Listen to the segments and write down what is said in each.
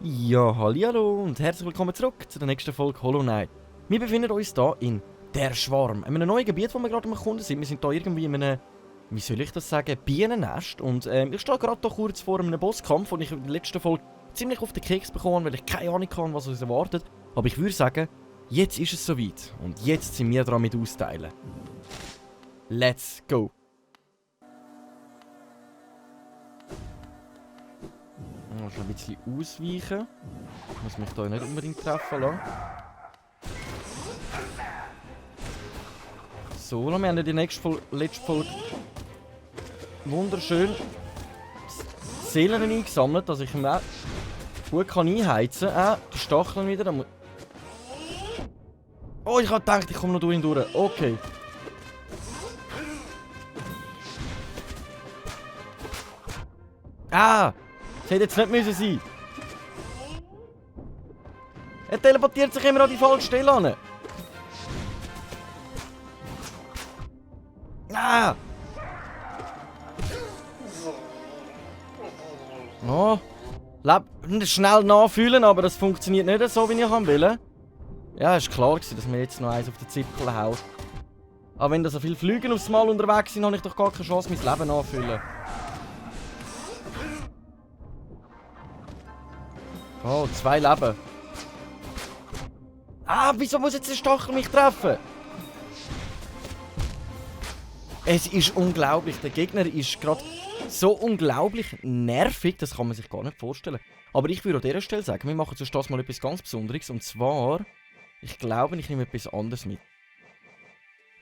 Ja, hallihallo und herzlich willkommen zurück zu der nächsten Folge Hollow Knight. Wir befinden uns hier in Der Schwarm, einem neuen Gebiet, wo wir gerade am Erkunden sind. Wir sind hier irgendwie in einem, wie soll ich das sagen, Bienennest. Und ich stehe gerade hier kurz vor einem Bosskampf, den ich in der letzten Folge ziemlich auf den Keks bekommen habe, weil ich keine Ahnung habe, was uns erwartet. Aber ich würde sagen, jetzt ist es soweit. Und jetzt sind wir dran mit Austeilen. Let's go! Ich muss ein bisschen ausweichen. Ich muss mich hier nicht unbedingt treffen lassen. So, wir haben ja die letzte Folge wunderschön Seelen eingesammelt, dass ich mir gut kann einheizen kann. Die Stacheln wieder. Oh, ich habe gedacht, ich komme noch durch. Okay. Ah! Das hätte jetzt nicht müssen sein. Er teleportiert sich immer an die falsche Stelle an. Ah! Oh. Schnell nachfühlen, aber das funktioniert nicht so, wie ich will. Ja, es war klar, dass mir jetzt noch eins auf den Zipfel haut. Aber wenn da so viele Flüge aufs Mal unterwegs sind, habe ich doch gar keine Chance, mein Leben nachzufüllen. Oh, 2 Leben. Ah, wieso muss jetzt der Stachel mich treffen? Es ist unglaublich. Der Gegner ist gerade so unglaublich nervig, das kann man sich gar nicht vorstellen. Aber ich würde an dieser Stelle sagen, wir machen zuerst mal etwas ganz Besonderes. Und zwar, ich glaube, ich nehme etwas anderes mit.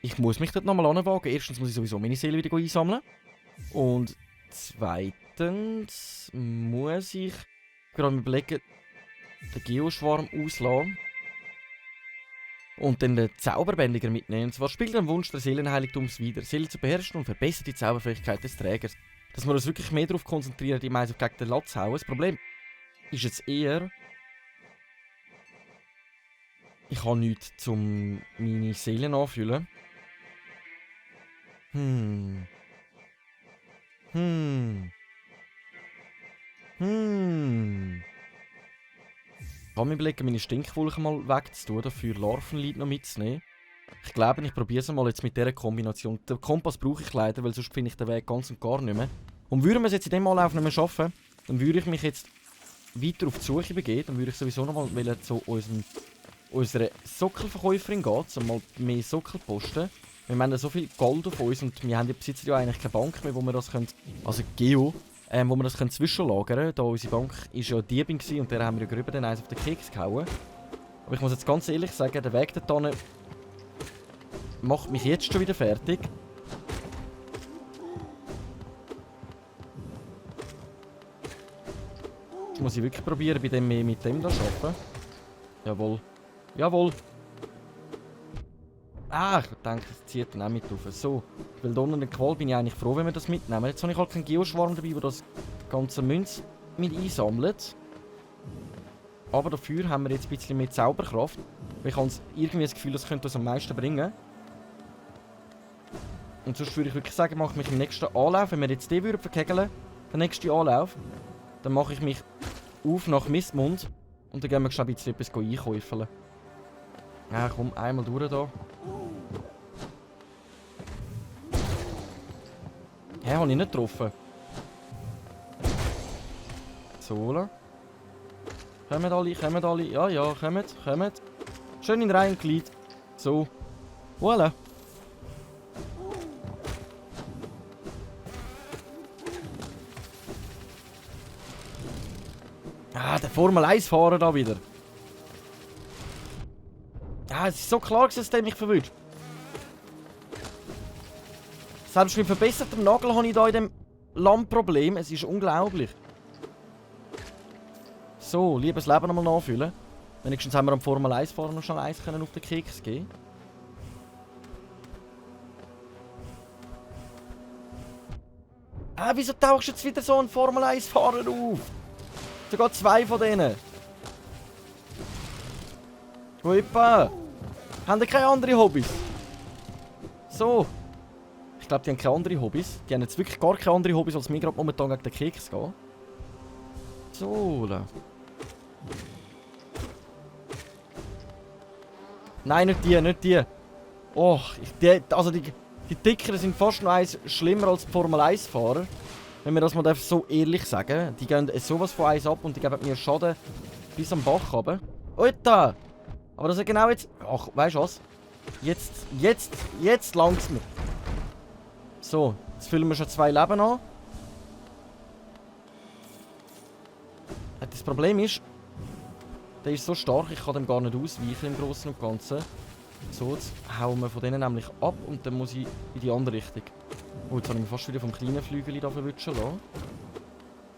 Ich muss mich dort nochmal anwagen. Erstens muss ich sowieso meine Seele wieder einsammeln. Und zweitens muss ich gerade überlegen, den Geoschwarm auslassen und dann den Zauberbändiger mitnehmen. Und zwar spielt der Wunsch des Seelenheiligtums wieder, Seele zu beherrschen und verbessert die Zauberfähigkeit des Trägers. Dass wir uns wirklich mehr darauf konzentrieren, die meisten gegen den Latz hauen. Das Problem ist jetzt eher, ich habe nichts, um meine Seelen anzufüllen. Ich kann mir überlegen, meine Stinkwolke mal wegzutun, dafür Larvenlied noch mitzunehmen. Ich glaube, ich probiere es mal jetzt mit dieser Kombination. Den Kompass brauche ich leider, weil sonst finde ich den Weg ganz und gar nicht mehr. Und würden wir es jetzt in dem Anlauf nicht mehr schaffen, dann würde ich mich jetzt weiter auf die Suche begeben. Dann würde ich sowieso noch mal zu unserer Sockelverkäuferin gehen, um mal mehr Sockel zu posten. Wir haben ja so viel Gold auf uns und wir besitzen ja eigentlich keine Bank mehr, wo wir das können, also Geo, wo wir das können zwischenlagern können. Da unsere Bank war ja Diebin und der haben wir ja drüber dann eins auf den Keks gehauen. Aber ich muss jetzt ganz ehrlich sagen, der Weg dorthin macht mich jetzt schon wieder fertig. Jetzt muss ich wirklich probieren, bei dem mehr mit dem da zu arbeiten. Jawohl. Jawohl. Ah, ich denke, es zieht dann auch mit auf. So, weil da unten in der Qual bin ich eigentlich froh, wenn wir das mitnehmen. Jetzt habe ich halt keinen Geoschwarm dabei, der das ganze Münz mit einsammelt. Aber dafür haben wir jetzt ein bisschen mehr Zauberkraft. Ich habe irgendwie das Gefühl, das könnte uns am meisten bringen. Und sonst würde ich wirklich sagen, mache ich mich im nächsten Anlauf, wenn wir jetzt den verkegeln würden, den nächsten Anlauf, dann mache ich mich auf nach Mistmund und dann gehen wir schnell ein bisschen etwas einkaufen. Ja, komm, einmal durch da. Hä, habe ich nicht getroffen? So. Kommt alle. Ja, ja, kommt. Schön in Reihe und Glied. So. Voilà. Ah, der Formel 1-Fahrer da wieder. Ah, es ist so klar, dass der mich verwünscht. Selbst mit verbessertem Nagel habe ich hier in dem Lampenproblem. Es ist unglaublich. So, liebes Leben nochmal nachfüllen. Wenigstens haben wir am Formel 1-Fahrer noch schnell eins auf den Keks gehen. Ah, wieso tauchst du jetzt wieder so ein Formel 1-Fahrer auf? Sogar 2 von denen. Huppa! Haben die keine anderen Hobbys? So. Ich glaube, die haben keine anderen Hobbys. Die haben jetzt wirklich gar keine anderen Hobbys, als mir gerade momentan gegen den Keks gehen. So. Nein, nicht die, nicht die. Oh, die Dickeren sind fast noch eins schlimmer als die Formel 1-Fahrer. Wenn wir das mal so ehrlich sagen. Die gehen sowas von eins ab und die geben mir Schaden bis am Bach runter. Oita! Aber das ist genau jetzt... Ach, weißt du was? Jetzt langt's mir. So, jetzt füllen wir schon 2 Leben an. Das Problem ist, der ist so stark, ich kann dem gar nicht ausweichen im Großen und Ganzen. So, jetzt hauen wir von denen nämlich ab und dann muss ich in die andere Richtung. Oh, jetzt habe ich mich fast wieder vom kleinen Flügel da verwutschen lassen.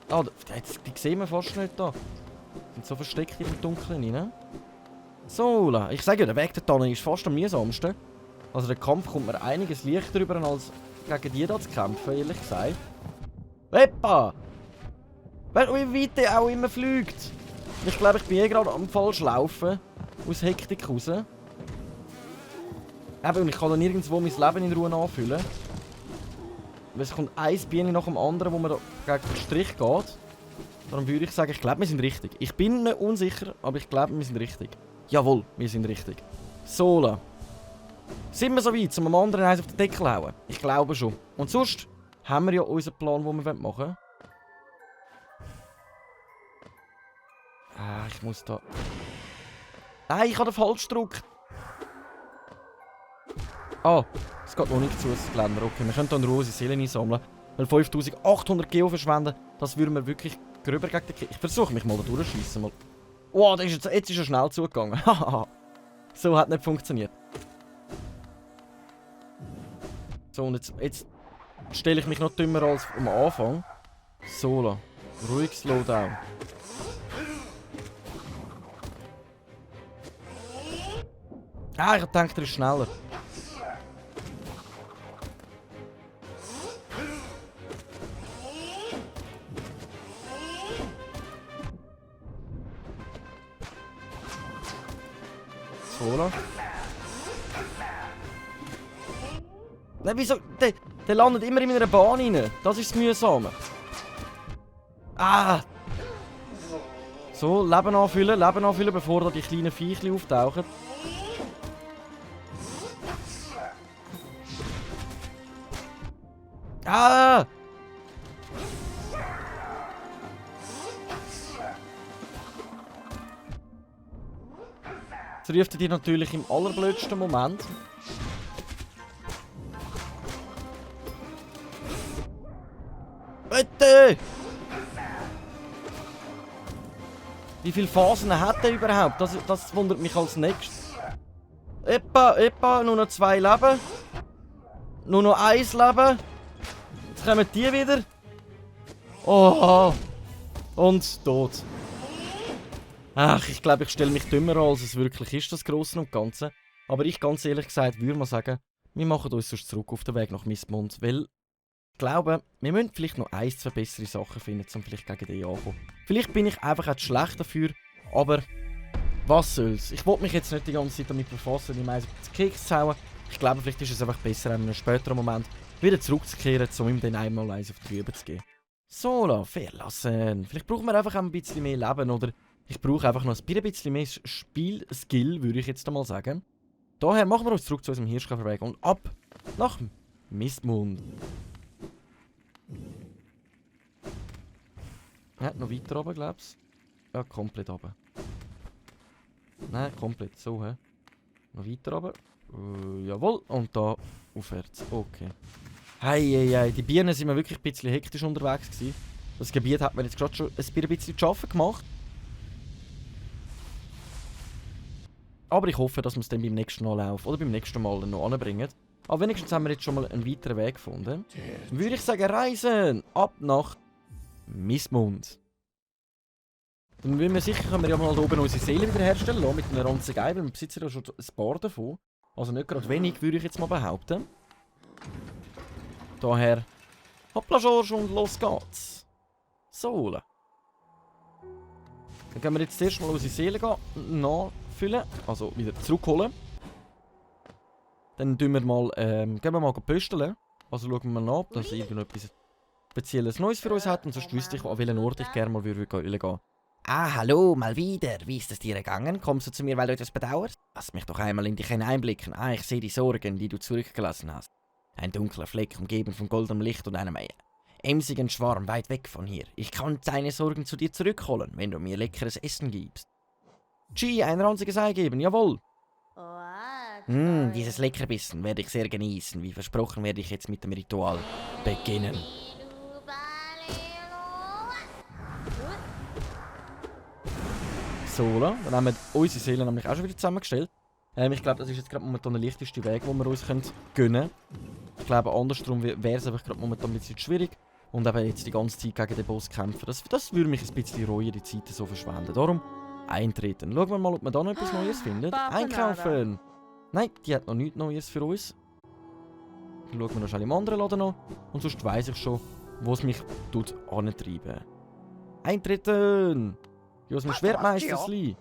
Ah, die sehen wir fast nicht da. Die sind so versteckt in dem Dunkeln rein. So, ich sage ja, der Weg dorthin ist fast am mühsamsten. Also der Kampf kommt mir einiges leichter rüber, als gegen die da zu kämpfen, ehrlich gesagt. Weppa! Wie weit der auch immer fliegt. Ich glaube, ich bin eh gerade am falsch laufen. Aus Hektik raus. Eben, und ich kann dann nirgendwo mein Leben in Ruhe anfüllen. Weil es kommt ein Bienen nach dem anderen, wo man da gegen den Strich geht. Darum würde ich sagen, ich glaube, wir sind richtig. Ich bin nicht unsicher, aber ich glaube, wir sind richtig. Jawohl, wir sind richtig. So, sind wir so weit, um dem anderen eins auf den Deckel zu hauen? Ich glaube schon. Und sonst haben wir ja unseren Plan, den wir machen wollen. Ah, ich muss da... Nein, ich habe den falsch gedrückt. Ah, es geht noch nicht zu, das Geländer. Okay, wir können hier in Ruhe unsere Seelen einsammeln. Weil 5800 Geo verschwenden, das würden wir wirklich gröber gegen den Kick. Ich versuche mich mal da durchschießen. Oh, jetzt ist er schnell zugegangen. So hat nicht funktioniert. So, und jetzt stelle ich mich noch dümmer als am Anfang. So, ruhig Slowdown. Ah, ich dachte, er ist schneller. So. Nein, wieso? Der landet immer in meiner Bahn rein. Das ist das Mühsame. Ah! So, Leben anfüllen, bevor da die kleinen Viechli auftauchen. Ah! Jetzt ruft er die natürlich im allerblödsten Moment. Bitte! Wie viele Phasen hat er überhaupt? Das wundert mich als nächstes. Epa, nur noch 2 Leben. Nur noch 1 Leben. Jetzt kommen die wieder. Oh! Und tot. Ach, ich glaube, ich stelle mich dümmer an, als es wirklich ist, das Grosse und Ganze. Aber ich, ganz ehrlich gesagt, würde mal sagen, wir machen uns sonst zurück auf den Weg nach Mistmund, weil ich glaube, wir müssen vielleicht noch 1, 2 bessere Sachen finden, um vielleicht gegen den anzukommen. Vielleicht bin ich einfach auch zu schlecht dafür, aber was soll's. Ich wollte mich jetzt nicht die ganze Zeit damit befassen, die meisten Keks zu hauen. Ich glaube, vielleicht ist es einfach besser, in einem späteren Moment wieder zurückzukehren, um ihm dann einmal eins auf die Rübe zu geben. So, verlassen. Vielleicht brauchen wir einfach ein bisschen mehr Leben, oder ich brauche einfach noch ein bisschen mehr Spielskill, würde ich jetzt einmal sagen. Daher machen wir uns zurück zu unserem Hirschkäferweg und ab nach Mistmund. Ja, noch weiter runter, glaubst du? Ja, komplett runter. Nein, komplett so, hä? Noch weiter runter. Jawohl, und da aufwärts. Okay. Hey, die Bienen sind wir wirklich ein bisschen hektisch unterwegs gewesen. Das Gebiet hat mir jetzt gerade schon ein bisschen zu arbeiten gemacht. Aber ich hoffe, dass wir es dann beim nächsten Anlauf oder beim nächsten Mal dann noch anbringen. Aber wenigstens haben wir jetzt schon mal einen weiteren Weg gefunden. Dann würde ich sagen, reisen ab nach Mistmund. Dann können wir ja mal oben unsere Seele wiederherstellen lassen, mit einer ganzen Geil, weil wir besitzen ja schon ein paar davon. Also nicht gerade wenig, würde ich jetzt mal behaupten. Daher, hoppla George und los geht's. So. Dann können wir jetzt zuerst mal unsere Seele nachfüllen, also wieder zurückholen. Dann gehen wir mal pösteln. Also schauen wir mal nach, ob das irgendetwas Spezielles Neues für uns hat. Und sonst wüsste ich, an welchen Ort ich gerne mal würde gehen. Ah, hallo, mal wieder. Wie ist es dir gegangen? Kommst du zu mir, weil du etwas bedauerst? Lass mich doch einmal in dich hineinblicken. Ah, ich sehe die Sorgen, die du zurückgelassen hast. Ein dunkler Fleck, umgeben von goldenem Licht und einem emsigen Schwarm weit weg von hier. Ich kann deine Sorgen zu dir zurückholen, wenn du mir leckeres Essen gibst. Ein ranziges Ei geben, jawohl. Dieses Leckerbissen werde ich sehr genießen. Wie versprochen werde ich jetzt mit dem Ritual beginnen. So, dann haben wir unsere Seelen nämlich auch schon wieder zusammengestellt. Ich glaube, das ist jetzt gerade momentan der leichteste Weg, den wir uns gönnen können. Ich glaube, andersrum wäre es einfach gerade momentan ein bisschen schwierig. Und eben jetzt die ganze Zeit gegen den Boss kämpfen, das würde mich ein bisschen reuen, die Zeit so verschwenden. Darum eintreten. Schauen wir mal, ob wir da noch etwas Neues finden. Einkaufen! Nein, die hat noch nichts Neues für uns. Dann schauen wir noch schnell im anderen Laden an. Und sonst weiss ich schon, wo es mich antreiben. Eintreten! Ja, aus dem Schwertmeistersli.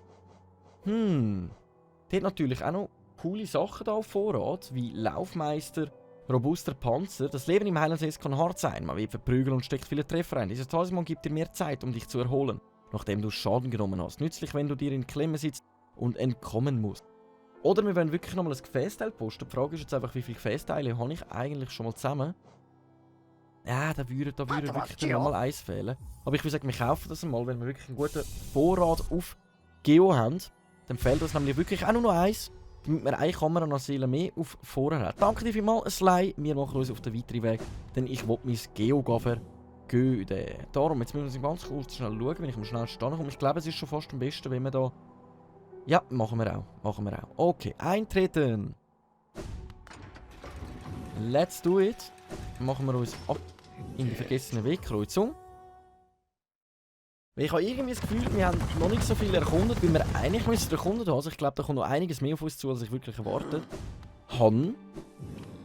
Die hat natürlich auch noch coole Sachen da auf Vorrat, wie Laufmeister, robuster Panzer. Das Leben im Highlands kann hart sein, man wird verprügeln und steckt viele Treffer ein. Dieses Talisman gibt dir mehr Zeit, um dich zu erholen, nachdem du Schaden genommen hast. Nützlich, wenn du dir in Klemme sitzt und entkommen musst. Oder wir wollen wirklich nochmal ein Gefäßteil posten. Die Frage ist jetzt einfach, wie viele Gefäßteile habe ich eigentlich schon mal zusammen? Ja, da würde wirklich nochmal eins fehlen. Aber ich würde sagen, wir kaufen das mal, wenn wir wirklich einen guten Vorrat auf Geo haben. Dann fehlt das nämlich wirklich auch nur noch eins, damit wir eine Kamera noch Seelen mehr auf vorher haben. Danke dir vielmals, Sly. Wir machen uns auf den weiteren Weg, denn ich will mein Geo vergöden. Darum, jetzt müssen wir ganz kurz schnell schauen, wenn ich mal schnell stehen komme. Ich glaube, es ist schon fast am besten, wenn wir da... Ja, machen wir auch. Okay, eintreten. Let's do it. Machen wir uns ab in die vergessene Wegkreuzung. Ich habe irgendwie das Gefühl, wir haben noch nicht so viel erkundet, wie wir eigentlich erkundet haben. Also ich glaube, da kommt noch einiges mehr auf uns zu, als ich wirklich erwartet habe.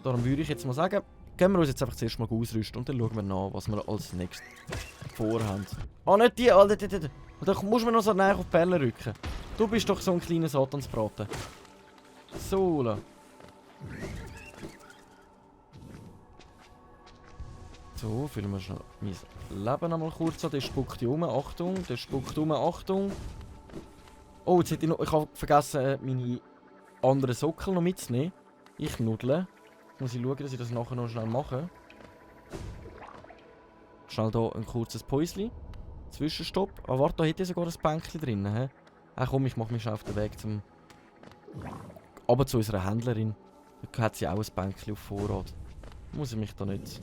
Darum würde ich jetzt mal sagen, gehen wir uns jetzt einfach zuerst mal ausrüsten und dann schauen wir nach, was wir als nächstes vorhaben. Ah, nicht die, Alter, da muss man noch so näher auf die Perle rücken. Du bist doch so ein kleiner Satansbraten. So, la. So, füllen wir schnell mein Leben einmal kurz an. Der spuckt hier um. Achtung, der spuckt um. Achtung. Oh, jetzt hätte ich noch... Ich habe vergessen, meine anderen Sockel noch mitzunehmen. Ich nudle. Jetzt muss ich schauen, dass ich das nachher noch schnell mache. Schnell hier ein kurzes Päuschen. Zwischenstopp. Ah, warte, da hätte ich sogar ein Bänkchen drin. He? Ach komm, ich mache mich schon auf den Weg zum... Aber zu unserer Händlerin. Da hat sie auch ein Bänkchen auf Vorrat. Muss ich mich da nicht...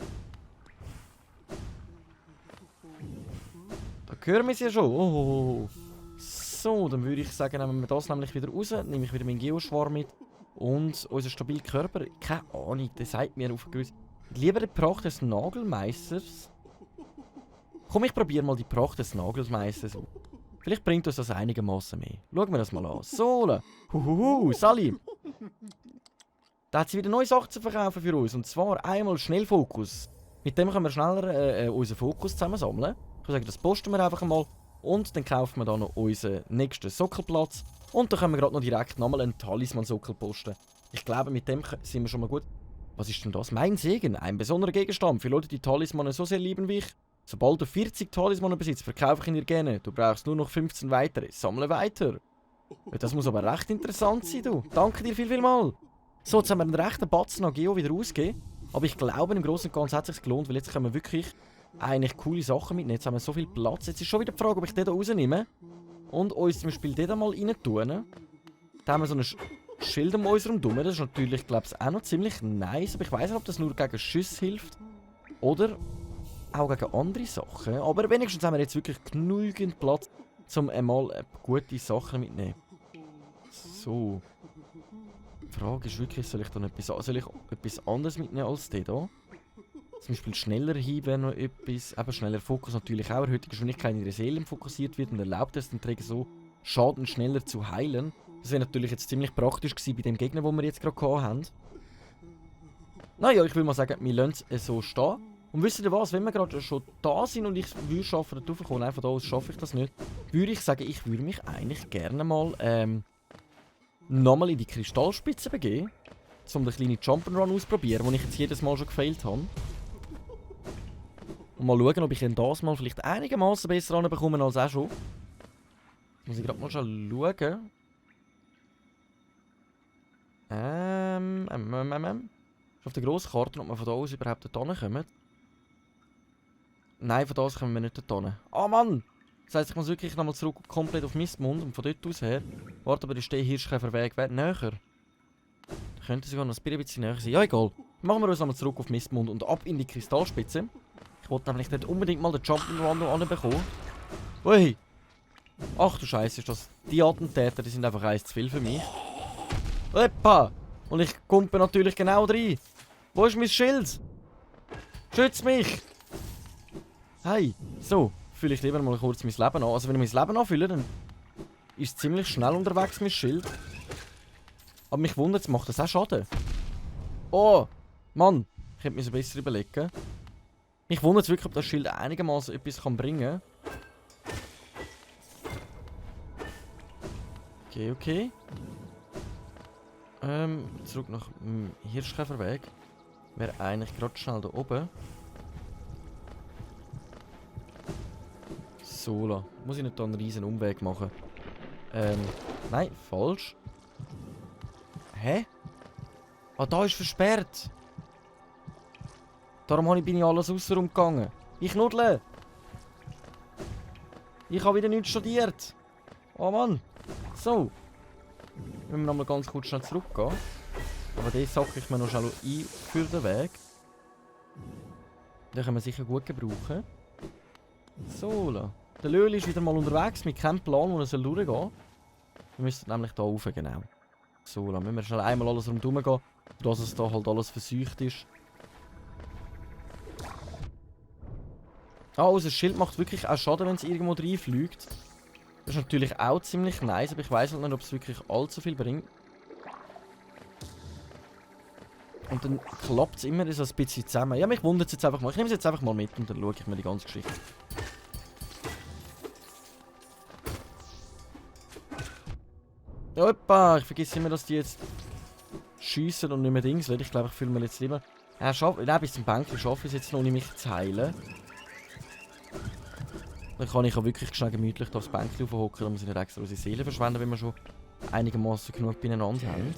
Da hören wir sie ja schon. Oh. So, dann würde ich sagen, nehmen wir das nämlich wieder raus. Nehme ich wieder meinen Geoschwarm mit. Und unser stabiler Körper. Keine Ahnung, der sagt mir auf gewiss. Lieber die Pracht des Nagelmeisters. Komm, ich probiere mal die Pracht des Nagelmeisters. Vielleicht bringt uns das einigermaßen mehr. Schauen wir das mal an. So, Sally. Da hat sie wieder neue Sachen zu verkaufen für uns. Und zwar einmal Schnellfokus. Mit dem können wir schneller unseren Fokus zusammensammeln. Ich würde sagen, das posten wir einfach mal. Und dann kaufen wir dann noch unseren nächsten Sockelplatz. Und dann können wir gerade noch direkt nochmal einen Talisman-Sockel posten. Ich glaube, mit dem sind wir schon mal gut. Was ist denn das? Mein Segen. Ein besonderer Gegenstand für Leute, die Talismanen so sehr lieben wie ich. Sobald du 40 Talismanen besitzt, verkaufe ich ihn dir gerne. Du brauchst nur noch 15 weitere. Sammle weiter. Ja, das muss aber recht interessant sein, du. Danke dir vielmals. So, jetzt haben wir einen rechten Batzen an Geo wieder ausgegeben. Aber ich glaube, im Großen und Ganzen hat es sich gelohnt, weil jetzt können wir wirklich eigentlich coole Sachen mitnehmen. Jetzt haben wir so viel Platz. Jetzt ist schon wieder die Frage, ob ich den hier rausnehme und uns zum Beispiel den da mal rein tun. Da haben wir so ein Schild um uns herum. Das ist natürlich, glaube ich, auch noch ziemlich nice. Aber ich weiß nicht, ob das nur gegen Schüsse hilft oder auch gegen andere Sachen. Aber wenigstens haben wir jetzt wirklich genügend Platz, um einmal gute Sachen mitzunehmen. So. Die Frage ist wirklich, soll ich etwas anderes mitnehmen als den hier? Zum Beispiel schneller Hieb wäre noch etwas. Eben schneller Fokus natürlich auch. Erhöhte Geschwindigkeit in ihre Seelen fokussiert wird und erlaubt es den Träger so, Schaden schneller zu heilen. Das wäre natürlich jetzt ziemlich praktisch gewesen bei dem Gegner, den wir jetzt gerade haben. Naja, ich will mal sagen, wir lassen es so stehen. Und wisst ihr was, wenn wir gerade schon da sind und ich würde schaffen, da raufzukommen, einfach da aus schaffe ich das nicht, würde ich sagen, ich würde mich eigentlich gerne mal nochmal in die Kristallspitze begeben. um den kleinen Jump'n'Run auszuprobieren, den ich jetzt jedes Mal schon gefailt habe. Und mal schauen, ob ich ihn das mal vielleicht einigermaßen besser anbekomme als auch schon. Muss ich gerade mal schon schauen. Ist auf der grossen Karte, ob wir von da aus überhaupt dorthin kommen. Nein, von da aus kommen wir nicht dorthin. Ah, Mann! Das heisst, ich muss wirklich nochmal zurück komplett auf Mistmund und von dort aus her. Warte, aber ist der Hirschkäferweg näher? Da könnte sogar noch ein bisschen näher sein. Ja, egal. Machen wir uns nochmal zurück auf Mistmund und ab in die Kristallspitze. Ich wollte nämlich dort unbedingt mal den Jump'n'Run noch anbekommen. Ui! Ach du Scheiße, ist das... Die Attentäter, die sind einfach eins zu viel für mich. Eppa! Und ich kumpe natürlich genau rein. Wo ist mein Schild? Schütz mich! Hey, so. Fülle ich lieber mal kurz mein Leben an. Also wenn ich mein Leben anfülle, dann ist es ziemlich schnell unterwegs, mein Schild. Aber mich wundert, es macht das auch Schaden. Oh! Mann! Ich hätte mir besser überlegen. Mich wundert es wirklich, ob das Schild einigermaßen etwas bringen kann. Okay. Zurück nach dem Hirschkäferweg. Wäre eigentlich gerade schnell da oben. So, muss ich nicht da einen riesen Umweg machen? Nein, falsch. Hä? Ah, da ist versperrt. Darum bin ich alles außenrum gegangen. Ich nudle. Ich habe wieder nichts studiert. Oh Mann. So. Müssen wir nochmal ganz kurz schnell zurückgehen. Aber den sacke ich mir noch schnell ein für den Weg. Den können wir sicher gut gebrauchen. So. Der Löli ist wieder mal unterwegs mit keinem Plan, wo er durchgehen soll. Wir müssen nämlich hier rauf, genau. So, dann müssen wir schnell einmal alles rundherum gehen, dass es da halt alles verseucht ist. Ah, unser Schild macht wirklich auch Schaden, wenn es irgendwo reinfliegt. Das ist natürlich auch ziemlich nice, aber ich weiss halt nicht, ob es wirklich allzu viel bringt. Und dann klappt es immer so ein bisschen zusammen. Ja, mich wundert es jetzt einfach mal. Ich nehme es jetzt einfach mal mit und dann schaue ich mir die ganze Geschichte. Opa, ich vergesse immer, dass die jetzt schiessen und nicht mehr Dings werden. Ich glaube, ich fühle mir jetzt lieber. Nein, bis zum Bänkchen schaffe ich es jetzt noch nicht, mich zu heilen. Dann kann ich auch wirklich schnell gemütlich aufs Bänkchen hocken, da muss ich nicht extra unsere Seele verschwenden, wenn wir schon einigermaßen genug beieinander haben.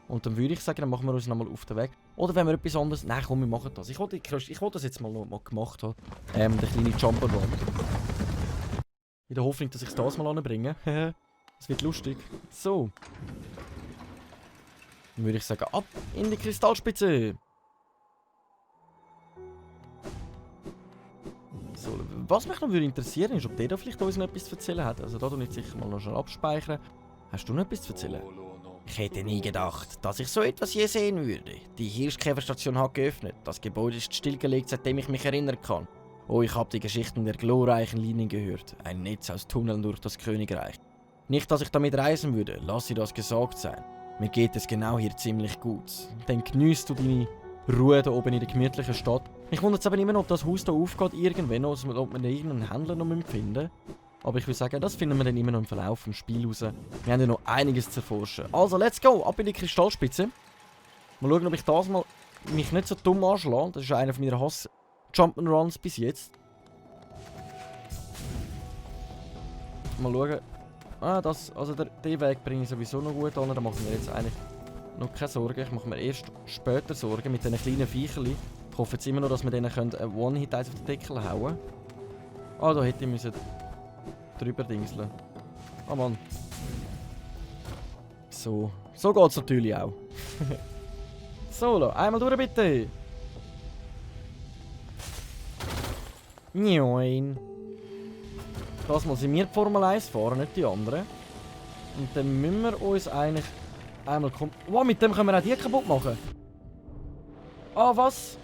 Und dann würde ich sagen, dann machen wir uns nochmal auf den Weg. Oder wenn wir etwas anderes... Nein, komm, wir machen das. Ich wollte das jetzt mal gemacht haben. Der kleine Jump'n'Run. In der Hoffnung, dass ich das mal anbringe. Das wird lustig. So. Dann würde ich sagen, ab in die Kristallspitze. So, was mich noch interessieren würde, ist, ob der da vielleicht uns noch etwas zu erzählen hat. Also da tue ich sicher mal noch schnell abspeichern. Hast du noch etwas zu erzählen? Ich hätte nie gedacht, dass ich so etwas je sehen würde. Die Hirschkäferstation hat geöffnet. Das Gebäude ist stillgelegt, seitdem ich mich erinnern kann. Oh, ich habe die Geschichten der glorreichen Linien gehört. Ein Netz aus Tunneln durch das Königreich. Nicht, dass ich damit reisen würde, lass dir das gesagt sein. Mir geht es genau hier ziemlich gut. Dann geniesst du deine Ruhe da oben in der gemütlichen Stadt. Mich wundert es aber immer noch, ob das Haus da aufgeht irgendwann, oder ob wir irgendeinen Händler noch finden müssen. Aber ich würde sagen, das finden wir dann immer noch im Verlauf des Spiels raus. Wir haben ja noch einiges zu erforschen. Also, let's go! Ab in die Kristallspitze. Mal schauen, ob ich das mal mich nicht so dumm anschlage. Das ist einer meiner Hass-Jump'n'Runs bis jetzt. Mal schauen. Also den Weg bringe ich sowieso noch gut an. Da mache ich mir jetzt eigentlich noch keine Sorgen. Ich mache mir erst später Sorgen mit diesen kleinen Viecherli. Ich hoffe jetzt immer noch, dass wir denen einen One-Hit auf den Deckel hauen. Ah, da hätte ich müssen drüber dingseln. Ah, Mann. So geht es natürlich auch. So, einmal durch bitte. Nein. Das mal sind wir die Formel 1 fahren, nicht die anderen. Und dann müssen wir uns eigentlich einmal kommen. Wow, mit dem können wir auch die kaputt machen. Ah, was?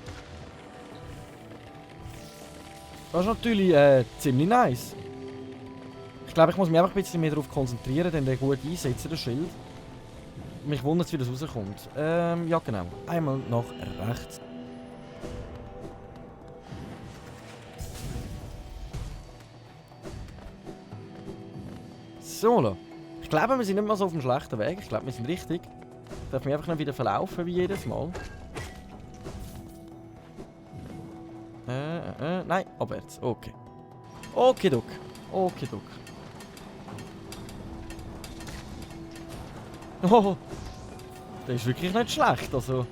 Das ist natürlich ziemlich nice. Ich glaube, ich muss mich einfach ein bisschen mehr darauf konzentrieren, denn den gut einsetzen, das Schild. Mich wundert es, wie das rauskommt. Ja genau. Einmal nach rechts. So, ich glaube, wir sind nicht mal so auf dem schlechten Weg. Ich glaube, wir sind richtig. darf mich einfach noch wieder verlaufen, wie jedes Mal. Nein, abwärts. Okay. Okidok. Okidok. Oh, das ist wirklich nicht schlecht. Also,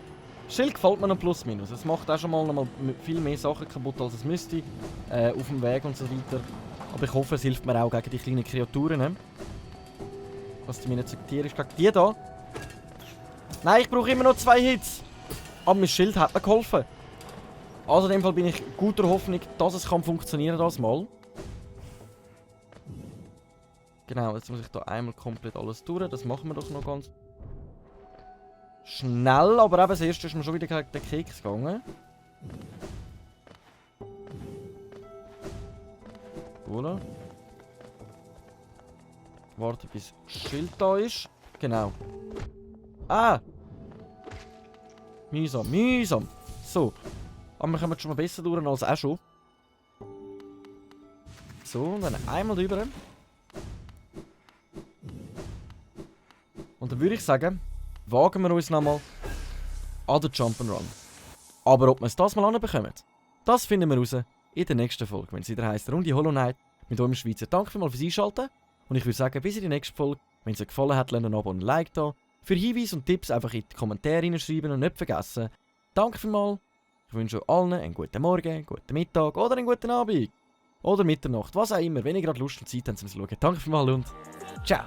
Schild gefällt mir noch plus minus. Es macht auch schon mal viel mehr Sachen kaputt, als es müsste. Auf dem Weg und so weiter. Aber ich hoffe, es hilft mir auch gegen die kleinen Kreaturen. Ne? Was die mir nicht akzeptieren ist gegen die da. Nein, ich brauche immer noch 2 Hits. Aber mein Schild hat mir geholfen. Also in dem Fall bin ich guter Hoffnung, dass es funktionieren kann das Mal. Genau, jetzt muss ich da einmal komplett alles durch. Das machen wir doch noch ganz schnell. Aber eben, das erste ist mir schon wieder gegen den Keks gegangen. Voilà. Warte, bis das Schild da ist. Genau. Ah! Mühsam, mühsam. So. Aber wir kommen schon mal besser durch als auch schon. So, und dann einmal drüber. Und dann würde ich sagen, wagen wir uns nochmal an den Jump'n'Run. Aber ob wir es das mal anbekommen, das finden wir raus in der nächsten Folge, wenn es wieder heisst Runde Hollow Knight mit eurem Schweizer. Danke vielmals fürs Einschalten. Und ich würde sagen, bis in die nächste Folge. Wenn es euch gefallen hat, lasst ein Abo und ein Like da. Für Hinweise und Tipps einfach in die Kommentare hineinschreiben und nicht vergessen. Danke vielmals. Ich wünsche euch allen einen guten Morgen, einen guten Mittag oder einen guten Abend. Oder Mitternacht, was auch immer, wenn ihr gerade Lust und Zeit habt zum Schauen. Danke vielmals und ciao.